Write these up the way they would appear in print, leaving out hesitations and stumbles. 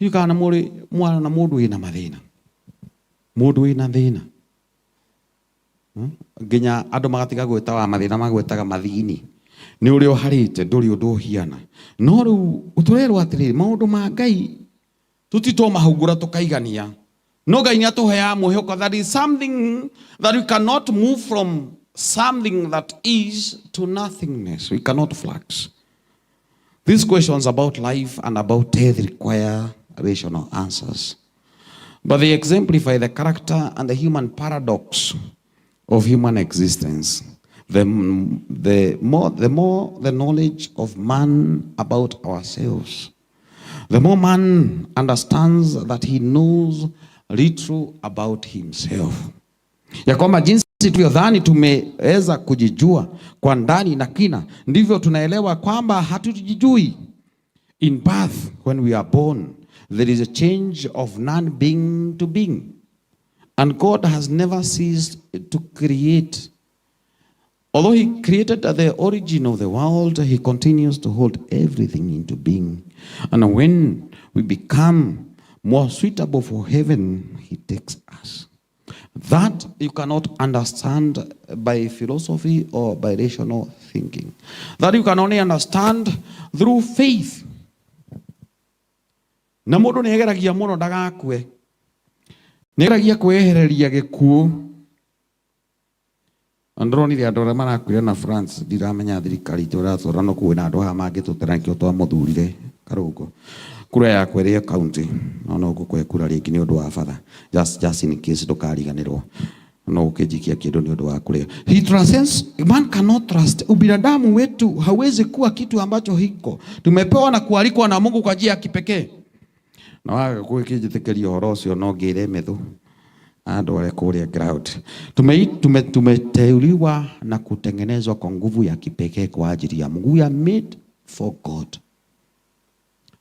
Ndiũĩ kana mũrĩ mwana mũndũ wĩna mathĩna, mũndũ wĩna thĩna. Nginya andũ magatiga gwĩta wa mathĩna magwĩtaga mathini. Nĩ ũrĩa ũharĩte ndũrĩ ũndũ ũhiana. No rĩu tũrerwo atĩrĩrĩ, maũndũ ma Ngai tũtitũmahungura tũkaigania. No Ngai nĩ atũheaga mwĩhoko that is something that we cannot move from something that is to nothingness. We cannot flux. These questions about life and about death require rational answers. But they exemplify the character and the human paradox of human existence. The more the knowledge of man about ourselves, the more man understands that he knows little about himself. Ya kwamba jinsi tulivyodhani tumeweza kujijua kwa ndani na kina, ndivyo tunaelewa kwamba hatujijui. In birth, when we are born, there is a change of non-being to being. And God has never ceased to create. Although he created at the origin of the world, he continues to hold everything into being. And when we become more suitable for heaven, he takes us. That you cannot understand by philosophy or by rational thinking. That you can only understand through faith. Na mũndũ nĩ ageragia mũno ndagakue. Nĩ ageragia kwĩyehereria gĩkuũ. Na ndĩronire andũ arĩa marakuire na France, ndiramenya thirikari itũ ĩratwara no kwĩna andũ haha mangĩtũtera nĩkĩo twamũthurire Karũngũ. Kura yakwa ĩrĩ county, no no ngũkũhe kura rĩngĩ nĩ ũndũ wa batha. Just in case ndũkariganĩrwo. No ũkĩnjikia kĩndũ nĩ ũndũ wa kũrĩa. He transcends, man cannot trust. Ubinadamu wetu hauwezi kuwa kitu ambacho hiko. Tumepewa na kualikwa na Mungu kwa njia ya kipekee. Na waga gwĩkĩnjĩtĩkĩria ũhoro ũcio no ngĩre methu andware kũrĩa ground. Tumeteuliwa na kutengenezwa kwa nguvu ya kipekee kwa ajili ya Mungu. We are made for God.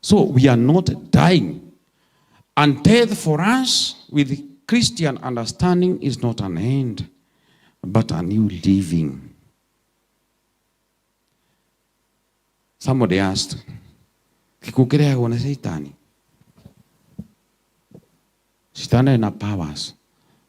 So we are not dying. And death for us with Christian understanding is not an end, but a new living. Somebody asked, gĩkuũ kĩrehagwo nĩ Shaitani? Shaitani ena powers.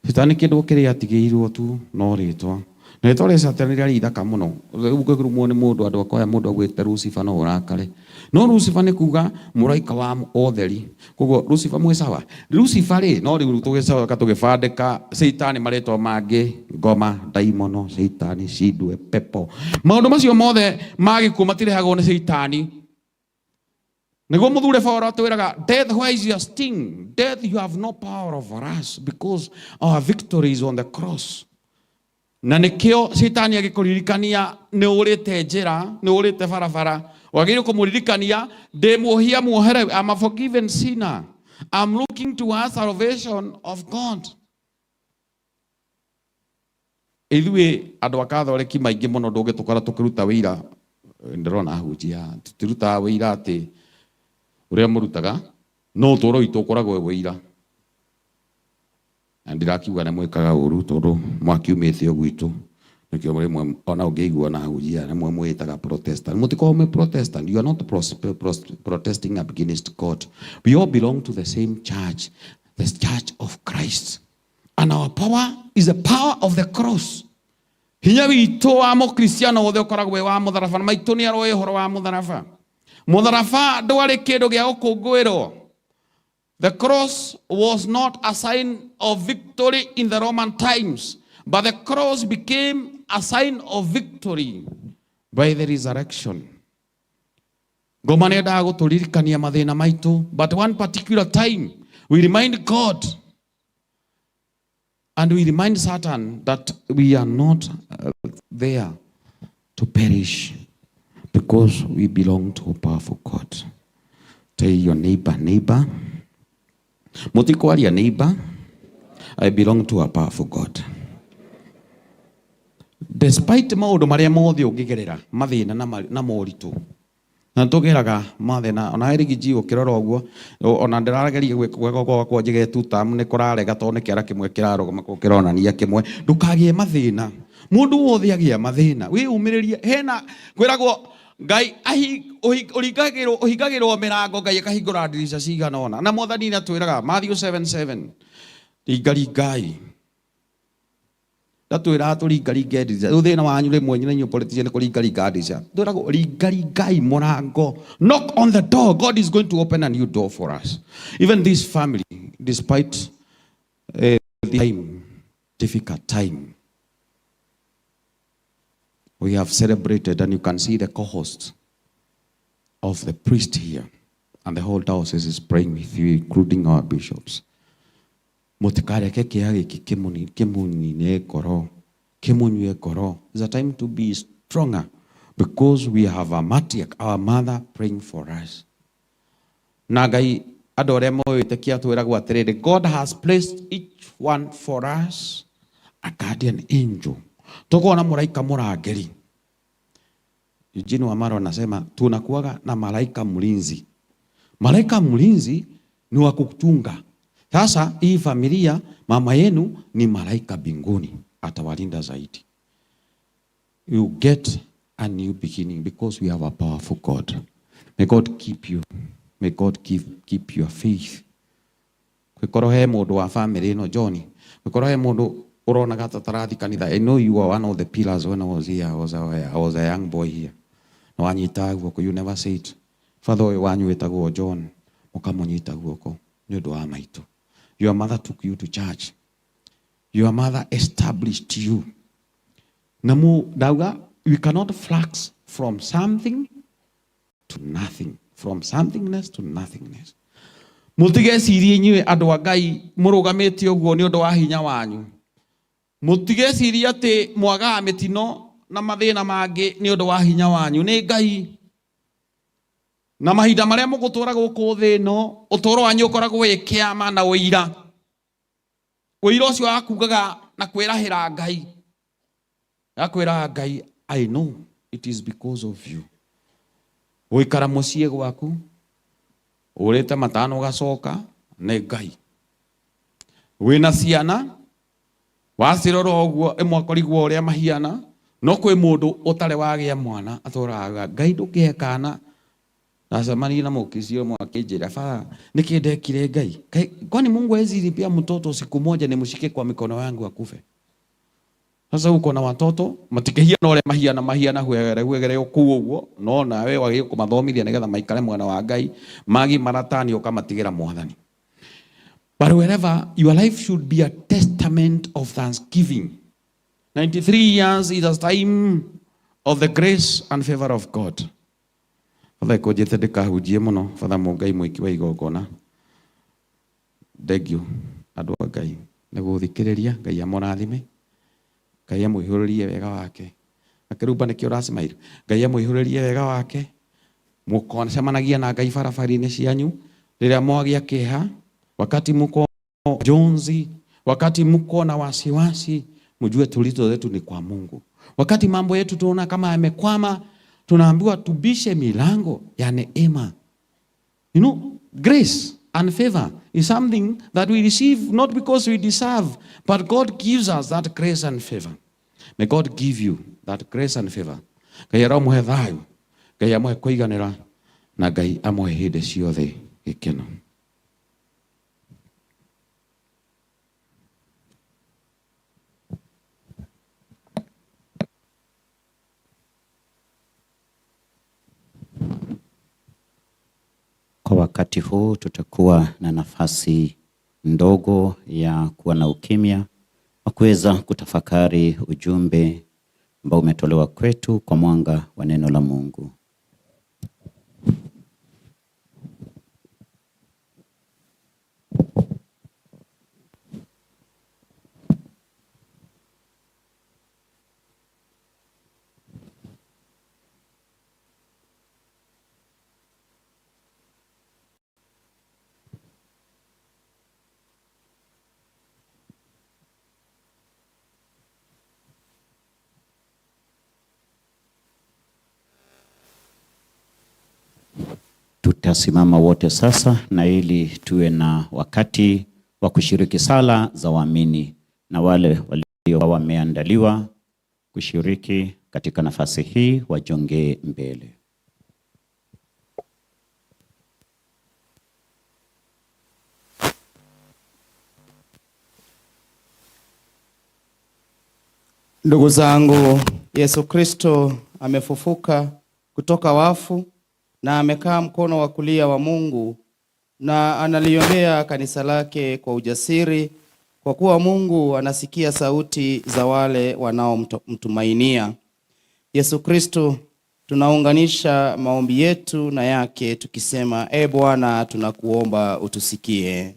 Shaitani kĩndũ kĩrĩa atigĩirwo tu no rĩtwa. Na rĩtwa rĩa Shaitani rĩarĩ ithaka mũno. Rĩu ũngĩrumwo nĩ mũndũ, andũ akoya mũndũ agwĩte Lucifer no ũrakare. No Lucifer nĩ kuga mũraika wa ũtheri. Koguo Lucifer mwĩ sawa. Lucifer rĩ, no rĩu tũgĩcoka tũgĩbandĩka Shaitani marĩtwa mangĩ, ngoma, ndaimono, Shaitani, cindwe, pepo. Maũndũ macio mothe ma gĩkuũ matirehagwo nĩ Shaitani. Nĩguo mũthure Paul atwĩraga, death, where is your sting? Death, you have no power over us because our victory is on the cross. Na nĩkĩo Shaitani agĩkũririkania nĩ ũrĩte njĩra, nĩ ũrĩte barabara, wagĩrĩirwo kũmũririkania ndĩ muohia muohere, I'm a forgiven sinner. I'm looking towards salvation of God. Ithuĩ andũ a Katholeki maingĩ mũno ndũngĩtũkora tũkĩruta wĩira, ndĩrona ahunjia, tũtirutaga wĩira atĩ ũrĩa mũrutaga, no ũtũũro witũ ũkoragwo wĩ wĩira. Na ndirakiuga nĩ mwĩkaga ũru tondũ mwakiumĩte o gwitũ. Nĩkĩo rĩmwe ona ũngĩigua na ahunjia rĩmwe mwĩtaga Protestant. Mũtikoragwo mwĩ Protestant. You are not protesting against God. We all belong to the same church, the church of Christ. And our power is the power of the cross. Hinya witũ wa mũkristiano wothe ũkoragwo wĩ wa mũtharaba. Na maitũ nĩ aroĩ ũhoro wa mũtharaba. Mũtharaba ndwarĩ kĩndũ gĩa gũkũngũĩrwo. The cross was not a sign of victory in the Roman times, but the cross became a sign of victory by the resurrection. Ngoma nĩ endaga gũtũririkania mathĩna maitũ, but one particular time we remind God and we remind Satan that we are not there to perish because we belong to a powerful God. Tell your neighbor, neighbor, mũtikwaria neighbor, I belong to a powerful God. Despite maũndũ marĩa mothe ũngĩgerera, mathĩna na moritũ, na tũgeraga mathĩna, ona Eric G ũkĩrora ũguo, ona ndĩrageria gwĩka gwakwa njige tutam nĩ kũrarega tondũ nĩ kĩara kĩmwe kĩrarũgama kũu kĩronania kĩmwe. Ndũkagĩe mathĩna. Mũndũ wothe agĩa mathĩna, wĩyũmĩrĩrie. Hena kwĩragwo Ngai ũringagĩrwo ũhingagĩrwo mĩrango, Ngai akahingũra ndirica cigana ũna. Na Mwathani nĩatwĩraga Matthew 7:7, ringaringai. Ndatwĩraga tũringaringe ndirica. Rĩu thĩna wanyu rĩmwe na inyuĩ politician nĩ kũringaringa ndirica. Twĩragwo ringaringai mũrango. Knock on the door. God is going to open a new door for us. Even this family, despite the time, difficult time, we have celebrated, and you can see the co-host of the priest here, and the whole diocese is praying with you, including our bishops. Mũtikareke kĩeha gĩkĩ kĩmũnine ngoro, kĩmũnyue ngoro. It's a time to be stronger because we have a matriarch, our mother, praying for us. Na Ngai andũ arĩa moĩtĩkia twĩragwo atĩrĩrĩ, God has placed each one for us a guardian angel. Tukorwo na mũraika mũrangĩri. Eugene Wamaro anasema tunakuwaga na malaika mlinzi. Malaika mlinzi ni wa kuchunga. Sasa hii familia, mama yenu ni malaika mbinguni, atawalinda zaidi. You get a new beginning because we have a powerful God. May God keep you. May God keep your faith. Gwikorwo he mundu wa family ino John, gwikorwo he mundu uronaga ta tarathi kanitha. I know you are one of the pillars when I was here. I was a young boy here. Na wanyita guoko, you never say it. Father ũyũ wanyu wĩtagwo John, mũkamũnyita guoko nĩ ũndũ wa maitũ. Your mother took you to church. Your mother established you. Na mu ndauga we cannot flux from something to nothing, from somethingness to nothingness. Mutigecirie inyuĩ andũ a Ngai mũrũgamĩte ũguo nĩ ũndũ wa hinya wanyu. Mutigecirie atĩ mwagaga mĩtino na mathĩna mangĩ nĩ ũndũ wa hinya wanyu. Nĩ Ngai. Na mahinda marĩa mũgũtũra gũkũ thĩ ĩno, ũtũũro wanyu ũkoragwo wĩ kĩama na ũira. Ũira ũcio wa kugaga na kwĩrahĩra Ngai. Gakwĩraga Ngai, I know it is because of you. Gũikara mũciĩ gwaku, ũrĩte matano ũgacoka, nĩ Ngai. Wĩna ciana, wacirora ũguo ĩmwe akorigwo ũrĩa mahiana, no kwĩ mũndũ ũtarĩ wagĩa mwana atũraga Ngai ndũkĩhe kana. Ndacemanirie na mũkici ũmwe akĩnjĩra, baba, nĩkĩ ndekire Ngai? Kwani Mungu hawezi nipea mtoto siku moja nimshike kwa mikono yangu akufe? Sasa uko na watoto matikĩhiana ũrĩa mahiana mahiana huegere huegere kũu ũguo, no nawe wagĩrĩirwo kũmathomithia nĩgetha maikare mwena wa Ngai, magimara tani ũkamatigĩra Mwathani. But wherever your life should be a testament of thanksgiving. 93 years is a time of the grace and favor of God. Father, kũnjĩte ndĩkahunjie mũno, Father Mũngai mwĩki wa igongona. Thank you, andũ a Ngai, nĩ gũthikĩrĩria. Ngai amũrathime. Ngai amũihũrĩrie wega wake. Akĩrumba nĩkĩo ũracemaire. Ngai amũihũrĩrie wega wake. Mũkonacemanagia na Ngai barabara-inĩ cianyu. Rĩrĩa mwagĩa kĩeha, wakati mko jonzi, wakati mko na wasiwasi, mjue tulizo zetu ni kwa Mungu. Wakati mambo yetu tunaona kama yamekwama, tunaambiwa tubishe milango ya neema. Grace and favor is something that we receive not because we deserve, but God gives us that grace and favor. May God give you that grace and favor. Ngai aromuhe thayũ, Ngai amũhe kũiganĩra, na Ngai amũhe hĩndĩ ciothe gĩkeno. Kwa wakati huu tutakuwa na nafasi ndogo ya kuwa na ukimya wa kuweza kutafakari ujumbe ambao umetolewa kwetu kwa mwanga wa neno la Mungu. Tutasimama wote sasa na ili tuwe na wakati wa kushiriki sala za waamini, na wale walio wameandaliwa kushiriki katika nafasi hii wajongee mbele. Ndugu zangu, Yesu Kristo amefufuka kutoka wafu na amekaa mkono wa kulia wa Mungu na analiombea kanisa lake kwa ujasiri, kwa kuwa Mungu anasikia sauti za wale wanaomtumainia. Yesu Kristo, tunaunganisha maombi yetu na yake tukisema, E Bwana, tunakuomba utusikie.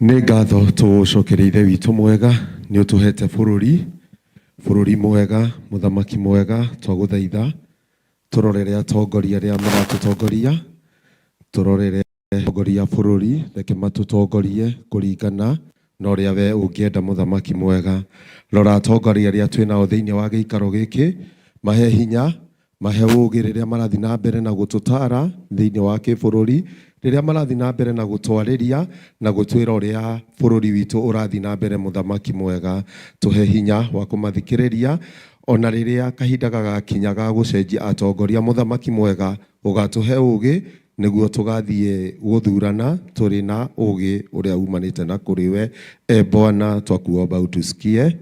Nĩ ngatho tũgũcokeria Ithe witũ mwega nĩ ũtũhete bũrũri, bũrũri mwega, mũthamaki mwega. Twagũthaitha tũrorere atongoria arĩa maratũtongoria, tũrorere atongoria a bũrũri, reke matũtongorie kũringana na ũrĩa we ũngĩenda. Mũthamaki mwega, rora atongoria arĩa twĩ nao thĩinĩ wa gĩikaro gĩkĩ, mahe hinya, mahe ũgĩ rĩrĩa marathiĩ na mbere na gũtũtara thĩinĩ wa kĩbũrũri, rĩrĩa marathiĩ na mbere na gũtwarĩria na gũtwĩra ũrĩa bũrũri witũ ũrathiĩ na mbere. Mũthamaki mwega, tũhe hinya wa kũmathikĩrĩria ona rĩrĩa kahinda gagakinya ga gũcenjia atongoria. Mũthamaki mwega, ũgatũhe ũgĩ nĩguo tũgathiĩ gũthurana tũrĩ na ũgĩ ũrĩa umanĩte na kũrĩ we. E Bwana, twakuomba utusikie.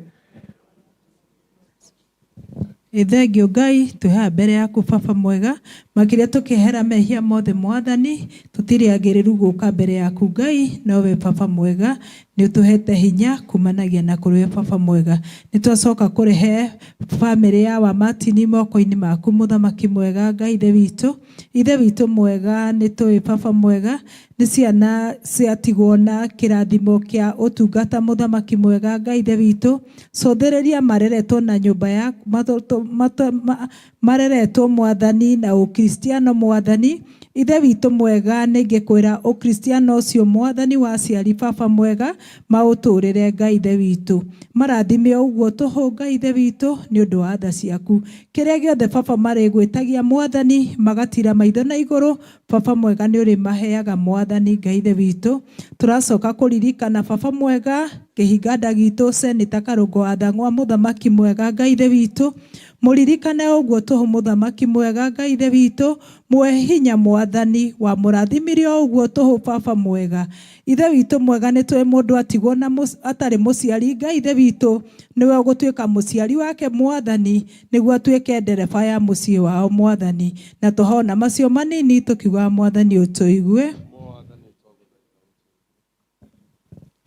Ĩ thengio Ngai, twĩ mbere yaku Baba mwega, makĩria tũkĩehera mehia mothe. Mwathani, tũtirĩ agĩrĩru gũka mbere yaku Ngai, nowe Baba mwega nĩ ũtũhete hinya kumanagia na kũrĩ we. Baba mwega, nĩ twacoka kũrehe bamĩrĩ ya wa Martin moko-inĩ maku. Mũthamaki mwega Ngai, Ithe witũ, Ithe witũ mwega, nĩ tũĩ Baba mwega nĩ ciana ciatigwo na kĩrathimo kĩa ũtungata. Mũthamaki mwega Ngai, Ithe witũ, cũthĩrĩria mareretwo na nyũmba ya mareretwo Mwathani na ũkristiano. Mwathani Ithe witũ mwega, nĩ ngĩkwĩra ũkristiano ũcio Mwathani wa aciari, Baba mwega, maũtũrĩre. Ngai Ithe witũ, marathime o ũguo tũhũ. Ngai Ithe witũ, nĩ ũndũ wa tha ciaku, kĩrĩa gĩothe Baba marĩgwĩtagia Mwathani, magatira maitho na igũrũ, Baba mwega, nĩ ũrĩmaheaga. Mwathani Ngai Ithe witũ, tũracoka kũririkana Baba mwega kĩhinganda gitũ Seneta Karũngo wa Thang'wa. Mũthamaki mwega Ngai Ithe witũ, mũririkane ũguo tũhũ. Mũthamaki mwega Ngai Ithe witũ, muhe hinya. Mwathani wa mũrathimire o ũguo tũhũ. Baba mwega, Ithe witũ mwega, nĩ tũĩ mũndũ atigwo na atarĩ mũciari, Ngai Ithe witũ, nĩwe ũgũtuĩka mũciari wake Mwathani, nĩguo atuĩke ndereba ya mũciĩ wao Mwathani. Na tũhona macio manini tũkiugaga, Mwathani, ũtũigue.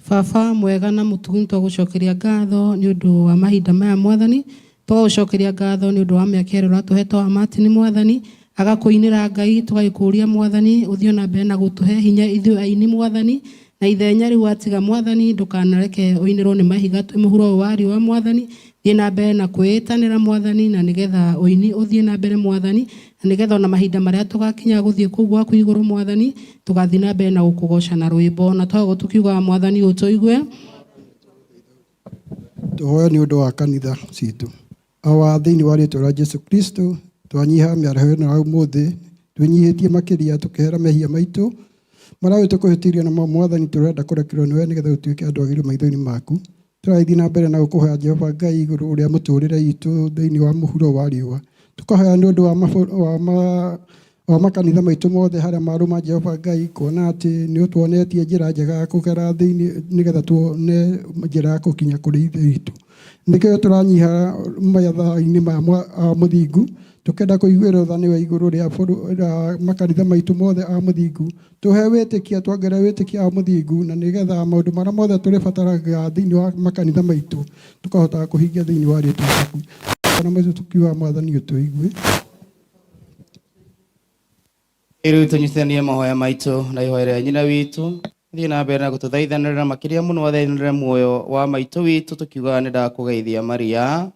Baba mwega na mũtugi, twagũcokeria ngatho nĩ ũndũ wa mahinda maya. Mwathani, twagũcokeria ngatho nĩ ũndũ wa mĩaka ĩrĩa ũratũhete wa Martin, Mwathani, agakũinĩra. Ngai, tũgagĩkũria Mwathani ũthiĩ na mbere na gũtũhe hinya ithuĩ aini Mwathani, na ithenya rĩu watiga Mwathani, ndũkanareke ũinĩrwo nĩ mahiga twĩ mũhuro ũyũ wa riũa. Mwathani, thiĩ na mbere na kwĩĩtanĩra Mwathani, na nĩgetha ũini ũthiĩ na mbere Mwathani, na nĩgetha ona mahinda marĩa tũgakinya gũthiĩ kũu gwaku igũrũ Mwathani, tũgathiĩ na mbere na gũkũgoca na rwĩmbo, na twagwo tũkiugaga, Mwathani, ũtũigue. Tũhoe nĩ ũndũ wa kanitha citũ. Awa, thĩinĩ wa rĩtwa rĩa Jesu Kristo, twanyiha mĩaraho ĩno ya ũmũthĩ, twĩnyihĩtie makĩria tũkĩhera mehia maitũ marĩa tũkũhĩtĩirio namo. Mwathani, tũrenda kũrekerwo nĩwe nĩgetha ũtuĩke andũ agĩrĩru maitho-inĩ maku. Tũrathiĩ na mbere na gũkũhoya Jehova Ngai igũrũ ũrĩa mũtũrĩre itũ thĩinĩ wa mũhuro wa riũa. Tũkahoya nĩ ũndũ wa makanitha maitũ mothe harĩa marũma, Jehova Ngai, kuona atĩ nĩ ũtuonetie njĩra njega ya kũgera thĩinĩ nĩgetha tuone njĩra ya gũkinya kũrĩ Ithe witũ. Nĩkĩo tũranyiha metha-inĩ maya a mũthingu, tũkenda kũiguĩrwo tha nĩwe igũrũ rĩa makanitha maitũ mothe a mũthingu. Tũhe wĩtĩkia, tuongerere wĩtĩkia wa mũthingu, na nĩgetha maũndũ marĩa mothe tũrĩbataraga thĩinĩ wa makanitha maitũ tũkahotaga kũhingia thĩinĩ wa rĩtwa rĩaku. Na maitũ tukiuga, Mwathani, ũtũigue. Rĩu tũnyitithanie mahoya maitũ na ihoya rĩa nyina witũ, thiĩ na mbere na gũtũthaithanĩrĩra, makĩria mũno athaithanĩrĩre muoyo wa maitũ witũ, tũkiugaga, nĩ ndakũgeithia Maria,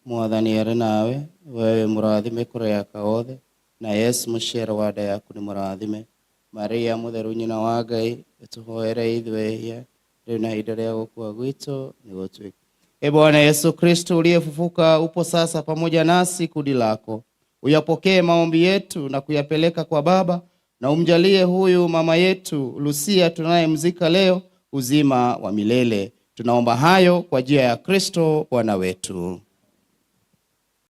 Mwathani arĩ nawe, we wĩ mũrathime kũrĩ aka othe, na Yesu mũciaro wa nda yaku nĩ mũrathime. Maria mũtheru, nyina wa Ngai, ũtũhoere ithuĩ ehia, rĩu na ihinda rĩa gũkua gwitũ nĩ gũtuĩke. E Bwana Yesu Kristo, uliyefufuka, upo sasa pamoja nasi kundi lako, uyapokee maombi yetu na kuyapeleka kwa Baba, na umjalie huyu mama yetu Lucia tunayemzika leo uzima wa milele. Tunaomba hayo kwa njia ya Kristo Bwana wetu.